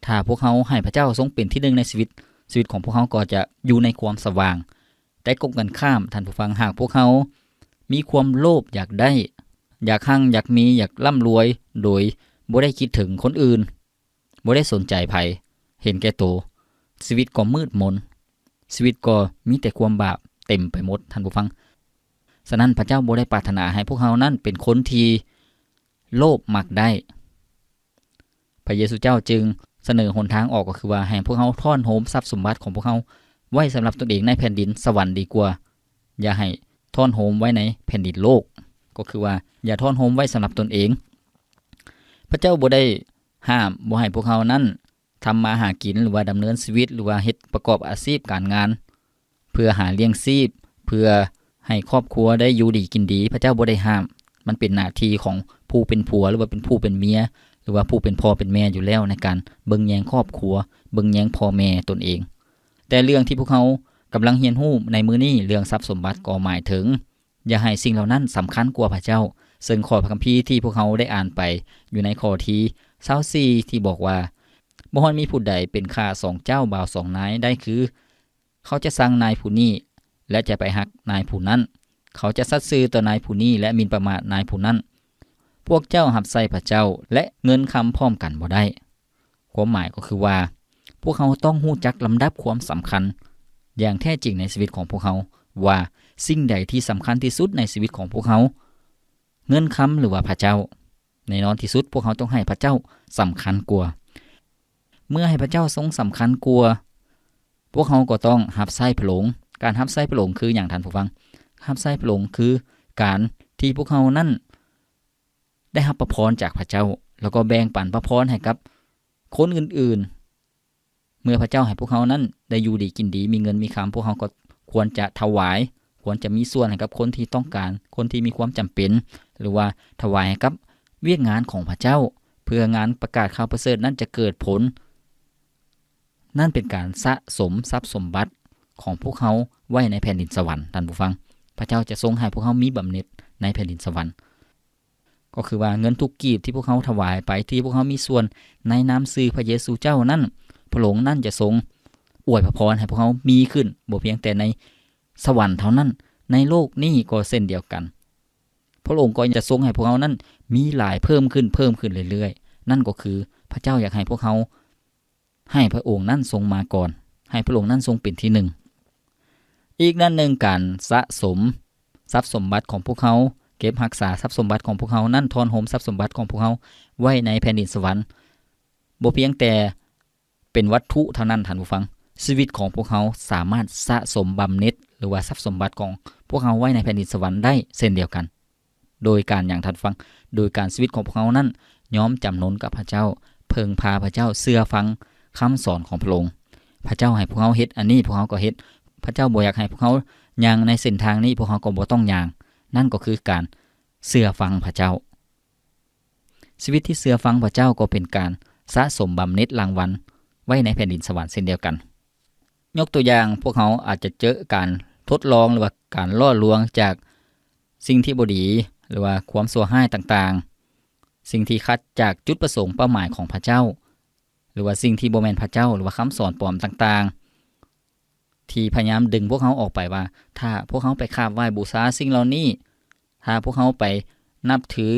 ຖ້າພວກເຮົາໃຫ້ພະເຈົ້າຊົງເປັນທີໜຶ່ງໃນຊີວິດ, ຊີວິດຂອງພວກເຮົາກໍຈະຢູ່ໃນຄວາມສະຫວ່າງ. ແຕ່ກົງກັນຂ້າມ, ທ່ານຜູ້ຟັງ, ຫາກພວກເຮົາມີຄວາມໂລບຢາກໄດ້, ຢາກຮັ່ງ, ຢາກມີ, ຢາກລ່ຳລວຍ, ໂດຍບໍ່ໄດ້ຄິດເຖິງຄົນອື່ນ, ບໍ່ໄດ້ສົນໃຈໃຜ, ເຫັນແກ່ໂຕ, ຊີວິດກໍມືດມົນ, ຊີວິດກໍມີແຕ່ຄວາມບາບເຕັມໄປໝົດ, ທ່ານຜູ້ຟັງ. ສະນັ້ນ, ພະເຈົ້າບໍ່ໄດ້ປາດຖະໜາໃຫ້ພວກເຮົານັ້ນເປັນຄົນທີ່ໂລບມັກໄດ້. ພະເຢຊູເຈົ້າຈຶ່ງສະເໜີຫົນທາງອອກ, ກໍຄືວ່າໃຫ້ພວກເຮົາທ້ອນໂຮມຊັບສົມບັດຂອງພວກເຮົາໄວ້ສຳລັບຕົນເອງໃນແຜ່ນດິນສະຫວັນດີກວ່າ. ຢ່າໃຫ້ທ້ອນໂຮມໄວ້ໃນແຜ່ນດິນໂລກ, ກໍຄືວ່າຢ່າທ້ອນໂຮມໄວ້ສຳລັບຕົນເອງ. ພະເຈົ້າບໍ່ໄດ້ຫ້າມບໍ່ໃຫ້ພວກເຮົານັ້ນທຳມາຫາກິນ ຫຼືວ່າດຳເນີນຊີວິດ ຫຼືວ່າເຮັດປະກອບອາຊີບການງານ ເພື່ອຫາລ້ຽງຊີບ, ເພື່ອໃຫ້ຄອບຄົວໄດ້ຢູ່ດີກິນດີ, ພະເຈົ້າບໍ່ໄດ້ຫ້າມ. ມັນເປັນໜ້າທີ່ຂອງຜູ້ເປັນຜົວ ຫຼືວ່າເປັນຜູ້ເປັນເມຍ ຫຼືວ່າຜູ້ເປັນພໍ່ເປັນແມ່ຢູ່ແລ້ວ ໃນການເບິ່ງແຍງຄອບຄົວ, ເບິ່ງແຍງພໍ່ແມ່ຕົນເອງ. ແຕ່ເລື່ອງທີ່ພວກເຮົາກຳລັງຮຽນຮູ້ໃນມື້ນີ້, ເລື່ອງຊັບສົມບັດ ກໍໝາຍເຖິງ ຢ່າໃຫ້ສິ່ງເຫຼົ່ານັ້ນສຳຄັນກວ່າພະເຈົ້າ, ເຊິ່ງຂໍ້ພະຄຳພີທີ່ພວກເຮົາໄດ້ອ່ານໄປຢູ່ໃນຂໍ້ທີຊາວສີ່ ທີ່ບອກວ່າ, ບໍ່ຮອດມີຜູ້ໃດເປັນຂ້າສອງເຈົ້າບ່າວສອງນາຍໄດ້, ຄື ເຂົາຈະຊັງນາຍຜູ້ນີ້ ແລະ ຈະໄປຮັກນາຍຜູ້ນັ້ນ, ເຂົາຈະສັດຊື່ຕໍ່ນາຍຜູ້ນີ້ ແລະ ໝິ່ນປະໝາດນາຍຜູ້ນັ້ນ. ພວກເຈົ້າຮັບໃຊ້ພະເຈົ້າ ແລະ ເງິນຄຳພ້ອມກັນບໍ່ໄດ້. ຄວາມໝາຍກໍຄືວ່າ, ພວກເຮົາຕ້ອງຮູ້ຈັກລຳດັບຄວາມສຳຄັນຢ່າງແທ້ຈິງໃນຊີວິດຂອງພວກເຮົາ, ວ່າສິ່ງໃດທີ່ສຳຄັນທີ່ສຸດໃນຊີວິດຂອງພວກເຮົາ, ເງິນຄຳ ຫຼືວ່າພະເຈົ້າ. ແນ່ນອນທີ່ສຸດ, ພວກເຮົາຕ້ອງໃຫ້ພະເຈົ້າສຳຄັນກວ່າ. ເມື່ອໃຫ້ພະເຈົ້າຊົງສຳຄັນກວ່າ, ພວກເຮົາກໍຕ້ອງຮັບໃຊ້ພະອົງ. ການຮັບໃຊ້ພະອົງຄືຫຍັງ, ທ່ານຜູ້ຟັງ? ຮັບໃຊ້ພະອົງຄືການທີ່ພວກເຮົານັ້ນໄດ້ຮັບພະພອນຈາກພະເຈົ້າ, ແລ້ວກໍແບ່ງປັນພະພອນໃຫ້ກັບຄົນອື່ນໆ. ເມື່ອພະເຈົ້າໃຫ້ພວກເຮົານັ້ນໄດ້ຢູ່ດີກິນດີ, ມີເງິນມີຄຳ, ພວກເຮົາກໍຄວນຈະຖວາຍ, ຄວນຈະມີສ່ວນໃຫ້ກັບຄົນທີ່ຕ້ອງການ, ຄົນທີ່ມີຄວາມຈຳເປັນ, ຫຼືວ່າຖວາຍໃຫ້ກັບວຽກງານຂອງພະເຈົ້າ, ເພື່ອງານປະກາດຂ່າວປະເສີດນັ້ນຈະເກີດຜົນ. ນັ້ນເປັນການສະສົມຊັບສົມບັດຂອງພວກເຮົາໄວ້ໃນແຜ່ນດິນສະຫວັນ, ທ່ານຜູ້ຟັງ. ພະເຈົ້າຈະຊົງໃຫ້ພວກເຮົາມີບຳເໜັດໃນແຜ່ນດິນສະຫວັນ. ກໍຄືວ່າເງິນທຸກກີບທີ່ພວກເຮົາຖວາຍໄປ, ທີ່ພວກເຮົາມີສ່ວນໃນນາມຊື່ພະເຢຊູເຈົ້ານັ້ນ, ພະອົງນັ້ນຈະຊົງອວຍພະພອນໃຫ້ພວກເຮົາມີຂຶ້ນ, ບໍ່ພຽງແຕ່ໃນສະຫວັນເທົ່ານັ້ນ, ໃນໂລກນີ້ກໍເຊັ່ນດຽວກັນ. ພະອົງກໍຈະຊົງໃຫ້ພວກເຮົານັ້ນມີຫຼາຍເພີ່ມຂຶ້ນ, ເພີ່ມຂຶ້ນເລື້ອຍໆ. ນັ້ນກໍຄືພະເຈົ້າຢາກໃຫ້ພວກເຮົາ ໃຫ້ພະອົງນັ້ນຊົງມາກ່ອນ, ໃຫ້ພະອົງນັ້ນຊົງເປັນທີໜຶ່ງ. ອີກດ້ານໜຶ່ງ, ການສະສົມຊັບສົມບັດຂອງພວກເຮົາ, ເກັບຮັກສາຊັບສົມບັດຂອງພວກເຮົານັ້ນ, ທ້ອນໂຮມຊັບສົມບັດຂອງພວກເຮົາໄວ້ໃນແຜ່ນດິນສະຫວັນ, ບໍ່ພຽງແຕ່ເປັນວັດຖຸເທົ່ານັ້ນ, ທ່ານຜູ້ຟັງ, ຊີວິດຂອງພວກເຮົາສາມາດສະສົມບຳເໜັດ ຫຼືວ່າຊັບສົມບັດຂອງພວກເຮົາໄວ້ໃນແຜ່ນດິນສະຫວັນໄດ້ເຊັ່ນດຽວກັນ. ໂດຍການຫຍັງ, ທ່ານຜູ້ຟັງ? ໂດຍການຊີວິດຂອງພວກເຮົານັ້ນຍອມຈຳນົນກັບພະເຈົ້າ, ເພິ່ງພາພະເຈົ້າ, ເຊື່ອຟັງຄຳສອນຂອງພະອົງ. ພະເຈົ້າໃຫ້ພວກເຮົາເຮັດອັນນີ້, ພວກເຮົາກໍເຮັດ. ພະເຈົ້າບໍ່ຢາກໃຫ້ພວກເຮົາຍ່າງໃນເສັ້ນທາງນີ້, ພວກເຮົາກໍບໍ່ຕ້ອງຍ່າງ. ນັ້ນກໍຄືການເຊື່ອຟັງພະເຈົ້າ. ຊີວິດທີ່ເຊື່ອຟັງພະເຈົ້າກໍເປັນການສະສົມບຳເໜັດລາງວັນໄວ້ໃນແຜ່ນດິນສະຫວັນເຊັ່ນດຽວກັນ. ຍົກຕົວຢ່າງ, ພວກເຮົາອາດຈະເຈີການທົດລອງ ຫຼືວ່າການຫຼໍ່ລວງຈາກສິ່ງທີ່ບໍ່ດີ ຫຼືວ່າຄວາມຊົ່ວຮ້າຍຕ່າງໆ, ສິ່ງທີ່ຂັດຈາກຈຸດປະສົງເປົ້າໝາຍຂອງພະເຈົ້າ, ຫຼືວ່າສິ່ງທີ່ບໍ່ແມ່ນພະເຈົ້າ ຫຼືວ່າຄຳສອນປອມຕ່າງໆ ທີ່ພະຍາຍາມດຶງພວກເຮົາອອກໄປວ່າ ຖ້າພວກເຮົາໄປຂາບໄຫວ້ບູຊາສິ່ງເຫຼົ່ານີ້, ຖ້າພວກເຮົາໄປນັບຖື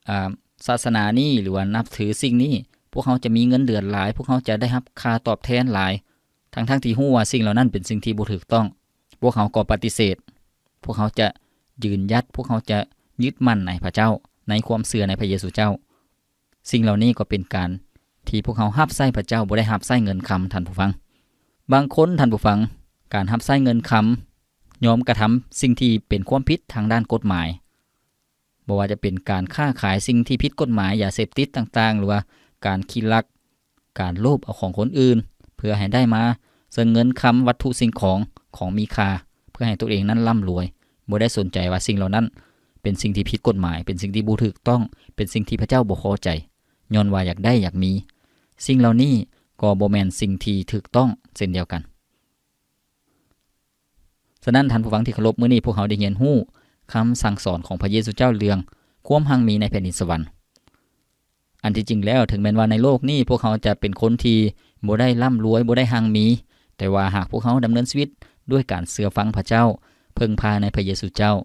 ອ່າ ສາສະໜານີ້ ຫຼືວ່ານັບຖືສິ່ງນີ້, ພວກເຮົາຈະມີເງິນເດືອນຫຼາຍ, ພວກເຮົາຈະໄດ້ຮັບຄ່າຕອບແທນຫຼາຍ, ທັງໆທີ່ຮູ້ວ່າສິ່ງເຫຼົ່ານັ້ນເປັນສິ່ງທີ່ບໍ່ຖືກຕ້ອງ, ພວກເຮົາກໍປະຕິເສດ. ພວກເຮົາຈະຢືນຢັດ, ພວກເຮົາຈະຍຶດໝັ້ນໃນພະເຈົ້າ, ໃນຄວາມເຊື່ອໃນພະເຢຊູເຈົ້າ. ສິ່ງເຫຼົ່ານີ້ກໍເປັນການທີ່ພວກເຮົາຮັບໃຊ້ພະເຈົ້າ, ບໍ່ໄດ້ຮັບໃຊ້ເງິນຄຳ, ທ່ານຜູ້ຟັງ. ບາງຄົນ, ທ່ານຜູ້ຟັງ, ການຮັບໃຊ້ເງິນຄຳ ຍອມກະທຳສິ່ງທີ່ເປັນຄວາມຜິດທາງດ້ານກົດໝາຍ, ບໍ່ວ່າຈະເປັນການຄ້າຂາຍສິ່ງທີ່ຜິດກົດໝາຍ, ຢາເສບຕິດຕ່າງໆ ຫຼືວ່າການຂີ້ລັກ, ການໂລບເອົາຂອງຄົນອື່ນ ເພື່ອໃຫ້ໄດ້ມາເຊິ່ງເງິນຄຳ, ວັດຖຸສິ່ງຂອງ, ຂອງມີຄ່າ, ເພື່ອໃຫ້ຕົວເອງນັ້ນລ່ຳລວຍ, ບໍ່ໄດ້ສົນໃຈວ່າສິ່ງເຫຼົ່ານັ້ນເປັນສິ່ງທີ່ຜິດກົດໝາຍ, ເປັນສິ່ງທີ່ບໍ່ຖືກຕ້ອງ, ເປັນສິ່ງທີ່ພະເຈົ້າບໍ່ພໍໃຈ, ຍ້ອນວ່າຢາກໄດ້ຢາກມີ. ສິ່ງເຫຼົ່ານີ້ກໍບໍ່ແມ່ນສິ່ງທີ່ຖືກຕ້ອງເຊັ່ນດຽວກັນ. ສະນັ້ນ, ທ່ານຜູ້ຟັງທີ່ເຄົາລົບ, ມື້ນີ້ພວກເຮົາໄດ້ຮຽນຮູ້ຄຳສັ່ງສອນຂອງພະເຢຊູເຈົ້າເລື່ອງຄວາມຮັ່ງມີໃນແຜ່ນດິນສະຫວັນ. ອັນທີ່ຈິງແລ້ວ, ເຖິງແມ່ນວ່າໃນໂລກນີ້ພວກເຮົາຈະເປັນຄົນທີ່ບໍ່ໄດ້ລ່ຳລວຍ, ບໍ່ໄດ້ຮັ່ງມີ, ແຕ່ວ່າຫາກພວກເຮົາດຳເນີນຊີວິດດ້ວຍການເຊື່ອຟັງພະເຈົ້າ, ເພິ່ງພາໃນພະເຢຊູເຈົ້າ,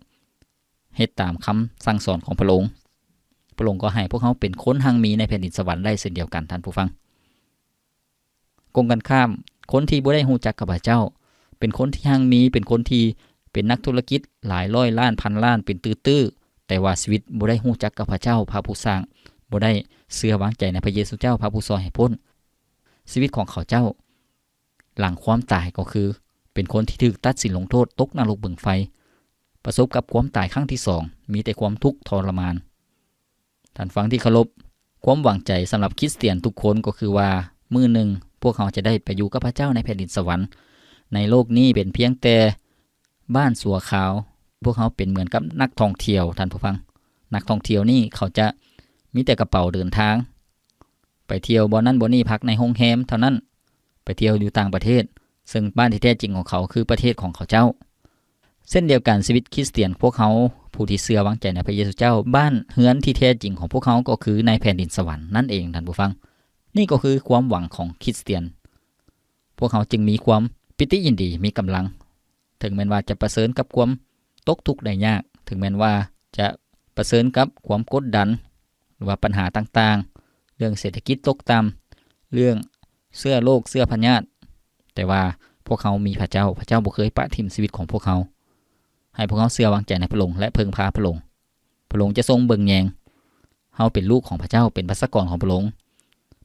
ເຮັດຕາມຄຳສັ່ງສອນຂອງພະອົງ, ພະອົງກໍໃຫ້ພວກເຮົາເປັນຄົນຮັ່ງມີໃນແຜ່ນດິນສະຫວັນໄດ້ເຊັ່ນດຽວກັນ, ທ່ານຜູ້ຟັງ. ກົງກັນຂ້າມ, ຄົນທີ່ບໍ່ໄດ້ຮູ້ຈັກກັບພະເຈົ້າ ເປັນຄົນທີ່ຮັ່ງມີ, ເປັນຄົນທີ່ເປັນນັກທຸລະກິດຫຼາຍຮ້ອຍລ້ານ, ພັນລ້ານ, ເປັນຕື້ໆ, ແຕ່ວ່າຊີວິດບໍ່ໄດ້ຮູ້ຈັກກັບພະເຈົ້າ, ພະຜູ້ສ້າງ, ບໍ່ໄດ້ເຊື່ອວາງໃຈໃນພະເຢຊູເຈົ້າ, ພະຜູ້ຊ່ອຍໃຫ້ພົ້ນ. ຊີວິດຂອງເຂົາເຈົ້າຫຼັງຄວາມຕາຍກໍຄືເປັນຄົນທີ່ຖືກຕັດສິນລົງໂທດ, ຕົກນະລົກເບິ່ງໄຟ, ປະສົບກັບຄວາມຕາຍຄັ້ງທີສອງ, ມີແຕ່ຄວາມທຸກທໍລະມານ. ທ່ານຟັງທີ່ເຄົາລົບ, ຄວາມຫວັງໃຈສຳລັບຄຣິສຕຽນທຸກຄົນກໍຄືວ່າ ມື້ໜຶ່ງພວກເຮົາຈະໄດ້ໄປຢູ່ກັບພະເຈົ້າໃນແຜ່ນດິນສະຫວັນ. ໃນໂລກນີ້ເປັນພຽງແຕ່ບ້ານຊົ່ວຄາວ, ພວກເຮົາເປັນເໝືອນກັບນັກທ່ອງທ່ຽວ, ທ່ານຜູ້ຟັງ. ນັກທ່ອງທ່ຽວນີ້ເຂົາຈະມີແຕ່ກະເປົາເດີນທາງ, ໄປທ່ຽວບ່ອນນັ້ນບ່ອນນີ້, ພັກໃນໂຮງແຮມເທົ່ານັ້ນ, ໄປທ່ຽວຢູ່ຕ່າງປະເທດ, ເຊິ່ງບ້ານທີ່ແທ້ຈິງຂອງເຂົາຄືປະເທດຂອງເຂົາເຈົ້າ. ເຊັ່ນດຽວກັນ ຊີວິດຄຣິສຕຽນພວກເຮົາ ຜູ້ທີ່ເຊື່ອວາງໃຈໃນພະເຢຊູເຈົ້າ, ບ້ານເຮືອນທີ່ແທ້ຈິງຂອງພວກເຮົາກໍຄືໃນແຜ່ນດິນສະຫວັນນັ້ນເອງ, ທ່ານຜູ້ຟັງ. ນີ້ກໍຄືຄວາມຫວັງຂອງຄຣິສຕຽນ. ພວກເຮົາຈຶ່ງມີຄວາມປີຕິຍິນດີ, ມີກຳລັງ, ເຖິງແມ່ນວ່າຈະປະເຊີນກັບຄວາມຕົກທຸກໄດ້ຍາກ, ເຖິງແມ່ນວ່າຈະປະເຊີນກັບຄວາມກົດດັນ ຫຼືວ່າບັນຫາຕ່າງໆ, ເລື່ອງເສດຖະກິດຕົກຕ່ຳ, ເລື່ອງເຊື້ອໂລກເຊື້ອພະຍາດ, ແຕ່ວ່າພວກເຮົາມີພະເຈົ້າ, ພະເຈົ້າບໍ່ເຄີຍປະຖິ້ມຊີວິດຂອງພວກເຮົາ. ໃຫ້ພວກເຮົາເຊື່ອວາງໃຈໃນພະອົງ ແລະ ເພິ່ງພາພະອົງ. ພະອົງຈະຊົງເບິ່ງແຍງເຮົາເປັນລູກຂອງພະເຈົ້າ, ເປັນປະຊາກອນຂອງພະອົງ.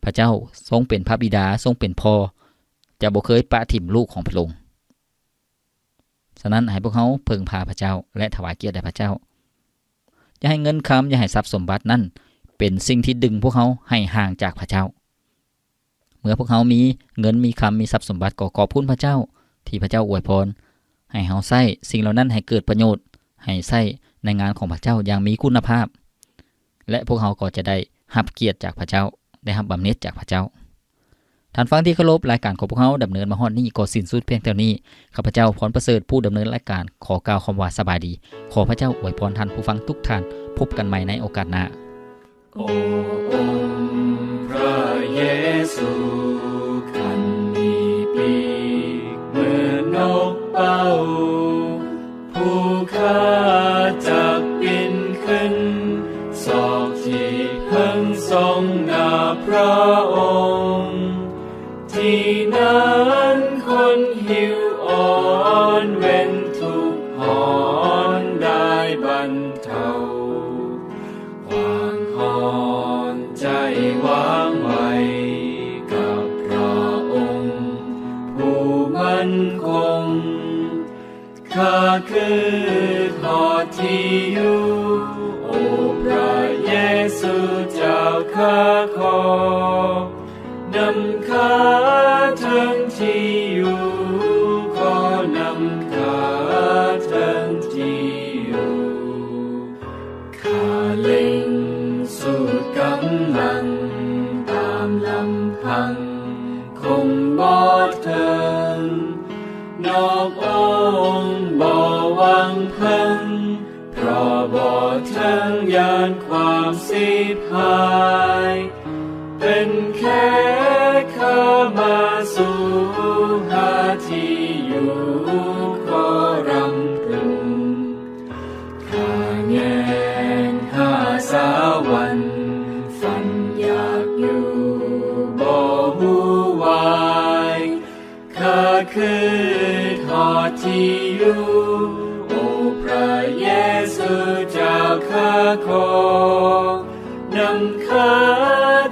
ພະເຈົ້າຊົງເປັນພະບິດາ, ຊົງເປັນພໍ່, ຈະບໍ່ເຄີຍປະຖິ້ມລູກຂອງພະອົງ. ສະນັ້ນ, ໃຫ້ພວກເຮົາເພິ່ງພາພະເຈົ້າ ແລະ ຖວາຍກຽດແດ່ພະເຈົ້າ. ຢ່າໃຫ້ເງິນຄຳ, ຢ່າໃຫ້ຊັບສົມບັດນັ້ນເປັນສິ່ງທີ່ດຶງພວກເຮົາໃຫ້ຫ່າງຈາກພະເຈົ້າ. ເມື່ອພວກເຮົາມີເງິນ, ມີຄຳ, ມີຊັບສົມບັດ, ກໍຂອບຄຸນພະເຈົ້າທີ່ພະເຈົ້າອວຍພອນໃຫ້ເຮົາໃຊ້ສິ່ງເຫຼົ່ານັ້ນໃຫ້ເກີດປະໂຫຍດ, ໃຫ້ໃຊ້ໃນງານຂອງພະເຈົ້າຢ່າງມີຄຸນນະພາບ, ແລະ ພວກເຮົາກໍຈະໄດ້ຮັບກຽດຈາກພະເຈົ້າ, ໄດ້ຮັບບຳເໜັດຈາກພະເຈົ້າ. ທ່ານຟັງທີ່ເຄົາລົບ, ລາຍການຂອງພວກເຮົາດຳເນີນມາຮອດນີ້ກໍສິ້ນສຸດພຽງເທົ່ານີ້. ຂ້າພະເຈົ້າ ພອນປະເສີດ ຜູ້ດຳເນີນລາຍການ ຂໍກ່າວຄຳວ່າສະບາຍດີ. ຂໍພະເຈົ້າອວຍພອນທ່ານຜູ້ຟັງທຸກທ່ານ. ພົບກັນໃໝ່ໃນໂອກາດໜ້າ. ໂອອົງພະເຢຊູ ຄັນມີປີກເໝືອນນົກເປົ້າ, ຜູ້ຂ້າຈັກປິ່ນຂຶ້ນ ຊອກທີ່ເພິ່ງຊົງໜ້າພະອົງ, ທີ່ນັ້ນຄົນຫິວອ່ອນເວັນທຸກຮ້ອນໄດ້ບັນເທົາ, ຄວາມຮ້ອນໃຈວາງໄວ້ກັບພະອົງຜູ້ໝັ້ນຄົງ. ຂ້າຄຶດຮອດທີ່ຢູ່ ໂອພະເຢຊູເຈົ້າ ຂ້າຂໍນຳຂ້າເຖິງທີ່ຢູ່, ຂໍນຳຂ້າເຖິງທີ່ຢູ່. ຂ້າເລັ່ງສຸດກຳລັງຕາມລຳພັງຄົງບໍ່ເຖິງ, ນອກອົງບໍ່ຫວັງເພິ່ງ ເພາະບໍ່ເຖິງຢ້ານຄວາມເສຍຫາຍ, ເປັນແຄ່ຂ້າມາສູ່ຫາທີ່ຢູ່ຂໍລຳເພິ່ງ. ຂ້າແຍງຫາສະຫວັນ ຝັນຢາກຢູ່ບໍ່ຮູ້ວາຍ, ຂ້າຄຶດຮອດທີ່ຢູ່ ໂອພະເຢຊູເຈົ້າ ຂ້າຂໍນຳຂ້າ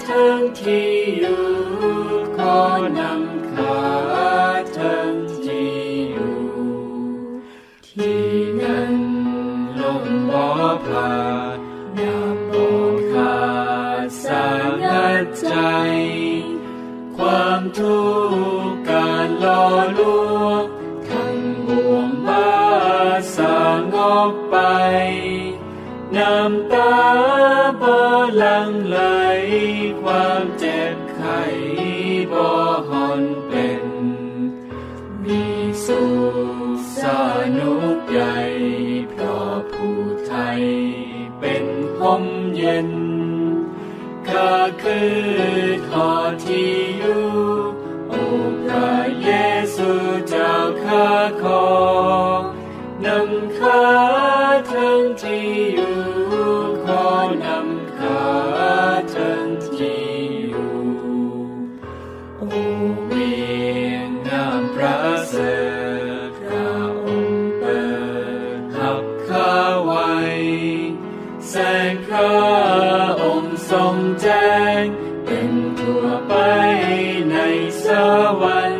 ເຖິງທີ່ຢູ່, ຂໍນຳຂ້າເຖິງທີ່ຢູ່. ທີ່ນັ້ນລົມບໍ່ພັດ ຍາມບໍ່ຂາດສະຫງັດໃຈ, ຄວາມທຸກການຫຼໍ່ລວງ ທັງບ່ວງບາດສະຫງົບໄປ, ນ້ຳຕາບໍ່ຫຼັ່ງໄຫຼ, ຄວາມເຈັບໄຂ້ບໍ່ຮ່ອນເປັນ. ມີສຸກສະໜຸກໃຫຍ່ ເພາະຜູ້ໄຖ່ເປັນຮົ່ມເຢັນ. ຂ້າຄຶດຮອດທີ່ຢູ່ ໂອພະເຢຊູເຈົ້າ ຂ້າຂໍນຳຂ້າເຖິງທີ່ຢູ່, ຂໍນຳຂ້າເຖິງທີ່ຢູ່. ໂອ ວຽງງາມປະເສີດ ພະອົງເປີດຮັບຂ້າໄວ້, ແສງພະອົງສົ່ງແຈ້ງເຕັມທົ່ວໄປໃນສະຫວັນ,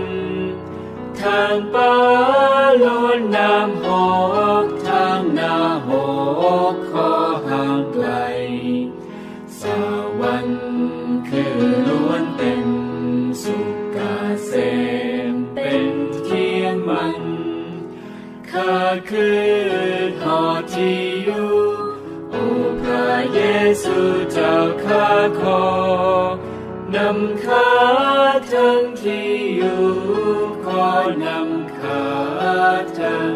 ທາງປ່າລ້ວນນ້ຳຫອກ, ທາງໜ້າຫົກຂໍຫ່າງໄກ. ສະຫວັນຄືລ້ວນເຕັມ ສຸກກະເສມເປັນທຽງມັນ. ຂ້າຄຶດຮອດທີ່ຢູ່ ໂອພະເຢຊູເຈົ້າ ຂ້າຂໍນຳຂ້າເຖິງທີ່ຢູ່, ຂໍນຳຂ້າເຖິງ